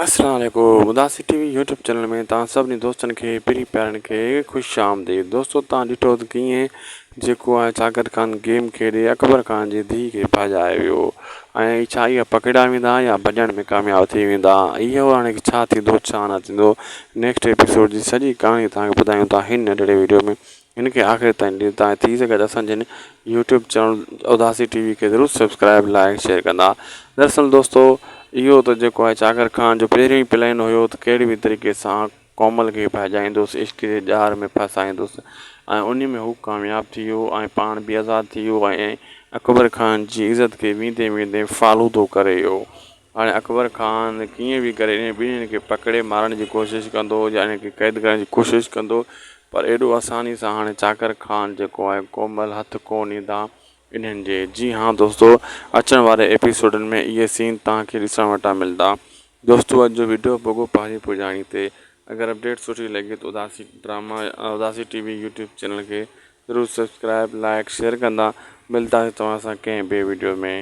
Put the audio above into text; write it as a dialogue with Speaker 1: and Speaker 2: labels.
Speaker 1: السلام عليڪم Udasi T V YouTube channel ۾ توهان سڀني دوستن کي پرين پيارن کي خوش آمديد دوستو توهان ڏٺو ته ڪيئن جيڪو آهي چاڪر خان گيم کيڏي اڪبر خان جي ڌيء کي ڀڄائي ويو ۽ ڇا اهي پڪڙيا ويندا يا ڀڄڻ ۾ ڪامياب ٿي ويندا اهو هاڻي ڇا ٿيندو ڇا نه ٿيندو نيڪسٽ ايپيسوڊ جي سڄي ڪهاڻي توهان کي ٻڌايون ٿا هن ننڍڙي ويڊيو ۾ هن کي آخر تائين ڏسندا ۽ ٿي سگهي ته اسان جي هن YouTube channel Udasi T V کي ضرور سبسڪرائب لائڪ شيئر ڪندا دراصل دوستو اهو ته جيڪو آهي چاڪر خان جو پهريون ئي پلان هيو ته ڪهڙي به طريقي سان ڪومل کي ڀڄائيندس عشق جي ڄار ۾ ڦاسائيندس ۽ ان ۾ هو ڪامياب ٿي ويو ۽ پاڻ به آزاد ٿي ويو ۽ اڪبر خان جي عزت کي ويندي ويندي فالودو ڪري ويو هاڻي اڪبر خان ڪيئن به ڪري انهن ٻنهين کي پڪڙي مارڻ جي ڪوشش ڪندو يا انهن کي قيد ڪرڻ جي ڪوشش ڪندو پر ايڏو آساني سان هاڻي چاڪر خان جيڪو آهي ڪومل هٿ ڪون ايندا انهن جي جي ها دوستو اچڻ واري ايپيسوڊن ۾ اهي سين توهان کي ڏسڻ وٽان ملدا دوستو اڄ جو وڊيو پڳو پنهنجي پڄاڻي تي اگر اپڊيٽ سٺي لڳي ته Udasi drama Udasi T V YouTube channel کي ضرور سبسڪرائب لائڪ شيئر ڪندا ملداسين توهان سان ڪنهن ٻي وڊيو ۾.